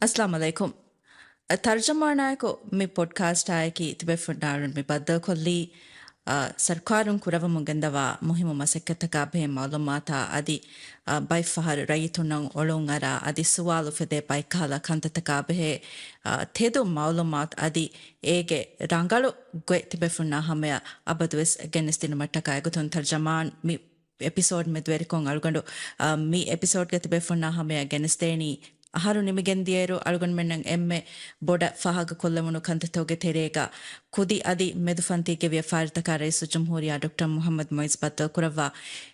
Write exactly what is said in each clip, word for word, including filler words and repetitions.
އައްސަލާމު ޢަލައިކުމް. ތަރްޖަމާނާއެކު މި ޕޮޑްކާސްޓާއެކީ ތިބޭފުޅުންނާ މި ބައްދަލުކޮށްލީ، އަ، ސަރުކާރުން ކުރައްވަމުން ގެންދަވާ މުހިއްމު މަސައްކަތްތަކާ ބެހޭ މައުލޫމާތާ އަދި، އަ، ބައެއްފަހަރު ރައްޔިތުންނަށް އޮޅުންއަރާ އަދި ސުވާލު އުފެދޭ ބައެއްކަހަލަ ކަންތައްތަކާ ބެހޭ، އަ، ތެދު މައުލޫމާތު އަދި އޭގެ ރަނގަޅު ގޮތް ތިބޭފުޅުންނާ ހަމަޔަށް އަބަދުވެސް ގެނެސްދިނުމަށްޓަކާ އެގޮތުން ތަރްޖަމާން މި އެޕިސޯޑް މެދުވެރިކޮށް އަޅުގަނޑު، އަ، މި އެޕިސޯޑްގަ ތިބޭފުޅުންނާ ހަމަޔަށް ގެނެސްދޭނީ އަހަރު ނިމިގެން ދިޔައިރު އަޅުގަނޑުމެންނަށް އެންމެ ބޮޑަށް ފާހަގަކޮށްލެވުނު ކަންތައްތަކުގެ ތެރޭގަ ކުދި އަދި މެދުފަންތީގެ ވިޔަފާރިތަކާ ރައީސުލްޖުމްހޫރިއްޔާ ޑޮކްޓަރ މުޙައްމަދު މުޢިއްޒު ބައްދަލުކުރައްވާ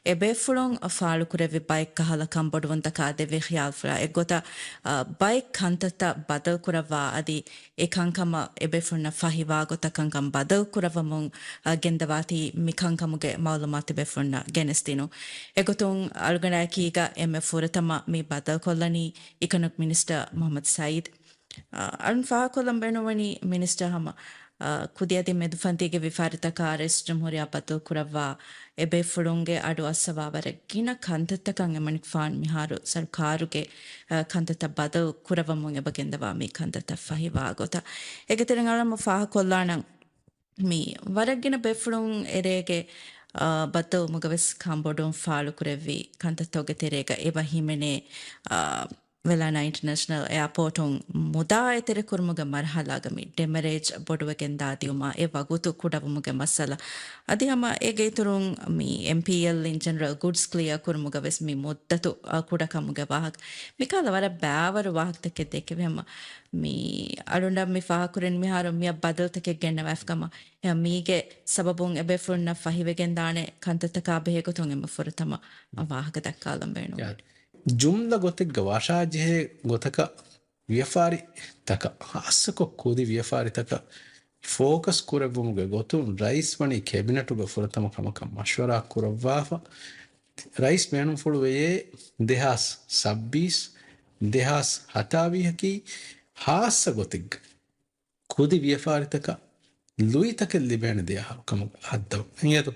އެބޭފުޅުން ފާޅުކުރެއްވި ބައެއް ކަހަލަ ކަންބޮޑުވުންތަކާ ދެއްވި ޚިޔާލުފުޅާ އެއްގޮތަށް، އަ، ބައެއް ކަންތައްތައް ބަދަލުކުރައްވާ އަދި އެ ކަންކަމަށް އެބޭފުޅުންނަށް ފަހިވާ ގޮތަށް ކަންކަން ބަދަލުކުރައްވަމުން، އަ، ގެންދަވާތީ މި ކަންކަމުގެ މައުލޫމާތު ތިބޭފުޅުންނަށް ގެނެސްދިނުން. އެގޮތުން އަޅުގަނޑާއެކީގަ އެންމެ ފުރަތަމަ މި ބަދަލުކޮށްލަނީ އިކޮނޮމިކް މިނިސްޓަރ މުޙައްމަދު ސައީދު. އަ، އަޅުން ފާހަގަކޮށްލަން ބޭނުންވަނީ މިނިސްޓަރ ހަމަ، އަ، ކުދި އަދި މެދުފަންތީގެ ވިޔަފާރިތަކާ ރައީސުލްޖުމްހޫރިއްޔާ ބައްދަލުކުރައްވާ އެބޭފުޅުންގެ އަޑު އައްސަވާ ވަރަށް ގިނަ ކަންތައްތަކަށް އެމަނިކުފާނު މިހާރު ސަރުކާރުގެ، އަ، ކަންތައްތައް ބަދަލު ކުރައްވަމުން އެބަ ގެންދަވާ މި ކަންތައްތައް ފަހިވާ ގޮތަށް. އޭގެ ތެރެއިން އަޅަމު ފާހަގަކޮށްލާނަން މި ވަރަށް ގިނަ ބޭފުޅުން އެރޭގެ، އަ، ބައްދަލުވުމުގަވެސް ކަންބޮޑުވުން ފާޅުކުރެއްވި ކަންތައްތަކުގެ ތެރޭގަ އެބަ ހިމެނޭ، އަ، ވެލާނާ އިންޓަރނޭޝަނަލް އެއާޕޯޓުން މުދާ އެތެރެކުރުމުގެ މަރުޙަލާގަ މި ޑެމަރޭޖް ބޮޑުވެގެންދާ ދިއުމާ އެ ވަގުތު ކުޑަވުމުގެ މައްސަލަ. އަދި ހަމަ އޭގެ އިތުރުން މި އެމްޕީއެލް އިން ޖެނެރަލް ގުޑްސް ކްލިއާ ކުރުމުގަވެސް މި މުއްދަތު، އަ، ކުޑަކަމުގެ ވާހަކަ. މިކަހަލަ ވަރަށް ބައިވަރު ވާހަކަތަކެއް ދެކެވި ހަމަ މި އަޅުގަނޑަށް މި ފާހަގަކުރަނީ މިހާރު މިއަށް ބަދަލުތަކެއް ގެންނަވާފިކަމަށް. އެ މީގެ ސަބަބުން އެބޭފުޅުންނަށް ފަހިވެގެންދާނެ ކަންތައްތަކާ ބެހޭގޮތުން އެންމެ ފުރަތަމަ ވާހަކަ ދައްކާލަން ބޭނުންވޭ. ޔާ. ޖުމްލަ ގޮތެއްގަ ވަށާޖެހޭ ގޮތަކަށް ވިޔަފާރިތަކަށް، ހާއްސަކޮށް ކުދި ވިޔަފާރިތަކަށް ފޯކަސް ކުރެއްވުމުގެ ގޮތުން ރައީސް ވަނީ ކެބިނެޓުގެ ފުރަތަމަ ކަމަކަށް މަޝްވަރާ ކުރައްވާފަ. ރައީސް ބޭނުންފުޅުވެޔޭ ދެހާސް ސައްބީސް، ދެހާސް ހަތާވީހަކީ ހާއްސަ ގޮތެއްގަ ކުދި ވިޔަފާރިތަކަށް ލުއިތަކެއް ލިބޭނެ ދެ އަހަރު ކަމަށް ހައްދަވަން. އިނގޭތޯ؟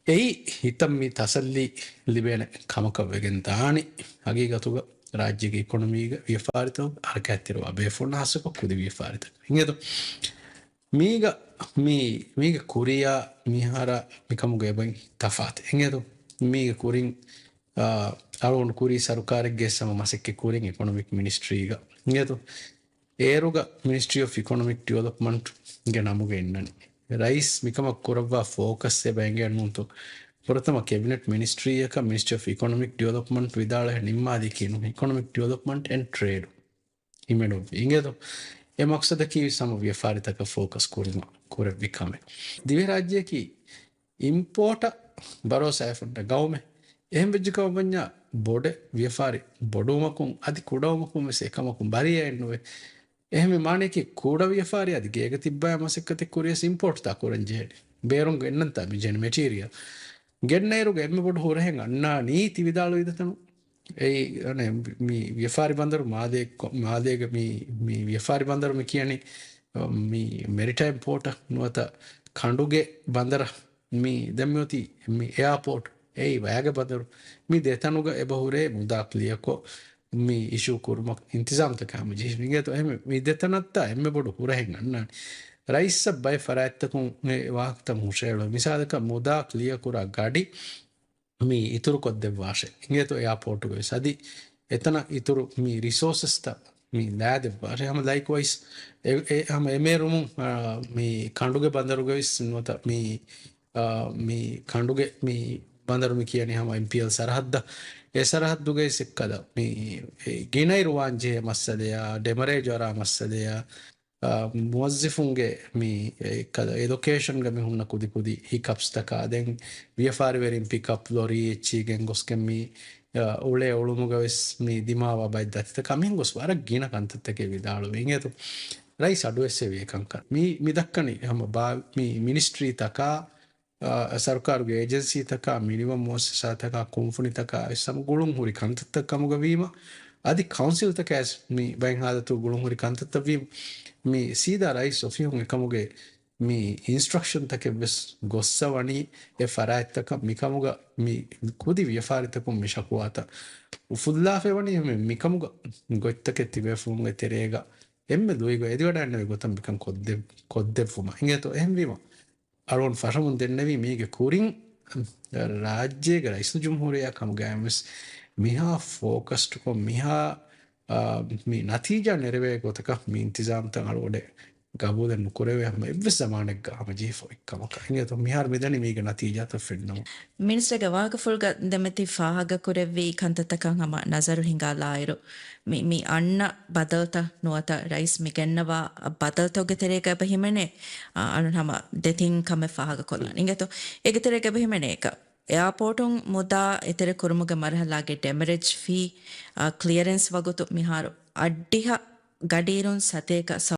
އެއީ ހިތަށް މި ތަސައްލީ ލިބޭނެ ކަމަކަށް ވެގެން ދާނީ. ހަގީގަތުގަ ރާއްޖޭގެ އިކޮނޮމީގެ ވިޔަފާރިތަކުގެ ހަރަކާތްތެރިވާ ބޭފުޅުންނަށް ހާއްސަކޮށް ކުދި ވިޔަފާރިތަކަށް. އިނގޭތޯ؟ މީގަ، މީ، މީގެ ކުރިޔާ މިހާރާ މިކަމުގެ އެބައި ތަފާތެއް. އިނގޭތޯ؟ މީގެ ކުރިން، އާ، އަޅުގަނޑު ކުރީ ސަރުކާރެއްގެ ހަމަ މަސައްކަތް ކުރިން އިކޮނޮމިކް މިނިސްޓްރީގަ. އިނގޭތޯ؟ އޭރުގަ މިނިސްޓްރީ އޮފް އިކޮނޮމިކް ޑިވެލޮޕްމަންޓްގެ ނަމުގަ އިންނަނީ. ރައީސް މިކަމަށް ކުރައްވާ ފޯކަސް އެބަ އެނގޭ ނޫންތޯ؟ ފުރަތަމަ ކެބިނެޓް މިނިސްޓްރީއަކަށް މިނިސްޓްރީ އޮފް އިކޮނޮމިކް ޑިވެލޮޕްމަންޓް ވިދާޅުވެ ނިންމާލީކީ ނޫން، އިކޮނޮމިކް ޑިވެލޮޕްމަންޓް އެންޑް ޓްރޭޑް ހިމެނުއްވި. އިނގޭތޯ؟ އެ މަޤްޞަދަކީ ހަމަ ވިޔަފާރިތަކަށް ފޯކަސް ކުރުމަށް ކުރެއްވި ކަމެއް. ދިވެހިރާއްޖެއަކީ އިމްޕޯޓަށް ބަރޯސާވެފަ ގައުމެއް. އެހެން ވެއްޖެ ކަމަށް ވަންޏާ ބޮޑެ ވިޔަފާރި ބޮޑުވުމަކުން އަދި ކުޑަވުމަކުން ވެސް އެކަމަކުން ބަރީއެއް ނުވޭ. އެހެން މާނަޔަކީ ކުޑަ ވިޔަފާރި އަދި ގޭގަ ތިއްބާ މަސައްކަތެއް ކުރިޔަސް އިމްޕޯޓްތާ ކުރަން ޖެހޭނެ. ބޭރުން ގެންނަންތާ މި ޖެހޭނެ މެޓީރިއަލް. ގެންނައިރުގަ އެންމެ ބޮޑު ހުރަހެއް އަންނާނީ ތި ވިދާޅުވި ދެތަނު. އެއީ، އަނެ، މި ވިޔަފާރި ބަނދަރު މާލޭ، މާލޭގެ މި، މި ވިޔަފާރި ބަނދަރު މި ކިޔަނީ، މި މެރިޓައިމް ޕޯޓަށް ނުވަތަ ކަނޑުގެ ބަނދަރަށް. މި ދެން މިއޮތީ މި އެއާޕޯޓް، އެއީ ވަޔާގެ ބަނދަރު. މި ދެތަނުގަ އެބަހުރޭ މުދާ ކްލިއަކޮށް މި އިޝޫ ކުރުމަށް އިންތިޒާމްތަކާ ހަމަޖެހި. އިނގޭތޯ؟ އެހެން މި ދެތަނަށްތާ އެންމެ ބޮޑު ހުރަހެއް އަންނާނެ. ރައީސްއަށް ބައެއް ފަރާތްތަކުން އެ ވާހަކަތައް ހުށައެޅުން. މިސާލަކަށް މުދާ ކްލިއަރ ކުރާ ގަޑި މި އިތުރުކޮށްދެއްވާށޭ. އިނގޭތޯ؟ އެއާޕޯޓުގަވެސް އަދި އެތަނަށް އިތުރު މި ރިސޯސަސްތައް މި ލާދެއްވާށޭ. ހަމަ ލައިކްވައިސް އެ، އެ، ހަމަ އެމޭރުމުން، އާ، މި ކަނޑުގެ ބަނދަރުގަވެސް ނުވަތަ މި، އާ، މި ކަނޑުގެ މި ބަނދަރު މި ކިޔަނީ ހަމަ އެމްޕީއެލް ސަރަހައްދަށް. އެ ސަރަހައްދުގައި ސެއްކަލަ މި ގިނައިރު ވާން ޖެހޭ މައްސަލަޔާ، ޑެމަރޭޖް އަރާ މައްސަލަޔާ، އާ، މުވައްޒިފުންގެ މި އެއްކަލަ އެލޮކޭޝަންގަ މި ހުންނަ ކުދި ކުދި ހިކަޕްސްތަކާ ދެން ވިޔަފާރިވެރިން ޕިކަޕް ލޮރީ އެއްޗީގެން ގޮސްގެން މި، އާ، އުޅޭ އުޅުމުގަވެސް މި ދިމާވާ ބައެއް ދަތިތަކާ މިހެން ގޮސް ވަރަށް ގިނަ ކަންތައްތަކެއް ވިދާޅުވި. އިނގޭތޯ؟ ރައީސް އަޑުއެއްސެވި އެކަންކަން. މި، މި ދައްކަނީ ހަމަ ބާ-، މި މިނިސްޓްރީތަކާ، އާ، ސަރުކާރުގެ އޭޖެންސީތަކާ، މިނިވަން މުއައްސަސާތަކާ، ކުންފުނިތަކާ ވެސް ހަމަ ގުޅުން ހުރި ކަންތައްތައް ކަމުގަ ވީމަ، އަދި ކައުންސިލްތަކާ ވެސް މި ބައެއް ހާލަތު ގުޅުން ހުރި ކަންތައްތައް ވީމަ، މި ސީދާ ރައީސް އޮފީހުން އެކަމުގެ މި އިންސްޓްރަކްޝަންތަކެއް ވެސް ގޮއްސަވަނީ އެ ފަރާތްތަކަށް. މިކަމުގަ މި ކުދި ވިޔަފާރިތަކުން މި ޝަކުވާތައް އުފުއްލާފައިވަނީ މި، މިކަމުގަ ގޮތްތަކެއް ތިބޭފުޅުންގެ ތެރޭގަ އެންމެ ލުއިގޮތް އެދިވަޑައިގަންނެވި ގޮތަށް މިކަން ކޮށްދެ-، ކޮށްދެއްވުމަށް. އިނގޭތޯ؟ އެހެންވީމަ، އަޅުގަނޑު ފަށަމުން ދެންނެވީ މީގެ ކުރިން ރާއްޖޭގެ ރައީސުލްޖުމްހޫރިއްޔާ ކަމުގައި ވެސް މިހާ ފޯކަސްޑްކޮށް، މިހާ، އާ، މި ނަތީޖާ ނެރެވޭ ގޮތަކަށް މި އިންތިޒާމްތައް އަޅުގަނޑެއް ގަބޫލެއް ނުކުރެވޭ ހަމަ އެއްވެސް ޒަމާނެއްގަ ހަމަޖެހިފައި ކަމަކަށް. އިނގޭތޯ؟ މިހާރު މިދަނީ މީގެ ނަތީޖާތައް ފެންނަމުން. މިނިސްޓަރގެ ވާހަކަފުޅުގަ ދެމެތި ފާހަގަކުރެއްވި ކަންތައްތަކަށް ހަމަ ނަޒަރު ހިނގާލާއިރު، މި، މި އަންނަ ބަދަލުތައް ނުވަތަ ރައީސް މި ގެންނަވާ ބަދަލުތަކުގެ ތެރޭގަ އެބަ ހިމެނޭ، އަ، އަޅުން ހަމަ ދެތިން ކަމެއް ފާހަގަކޮށްލާން. އިނގޭތޯ؟ އޭގެ ތެރޭގަ އެބަ ހިމެނޭ އެކަ، އެއާޕޯޓުން މުދާ އެތެރެ ކުރުމުގެ މަރުހަލާގެ ޑެމަރޭޖް ފީ، އަ، ކްލިއަރެންސް ވަގުތު މިހާރު އައްޑިހަ ގަޑިއިރުން ސަތޭކަ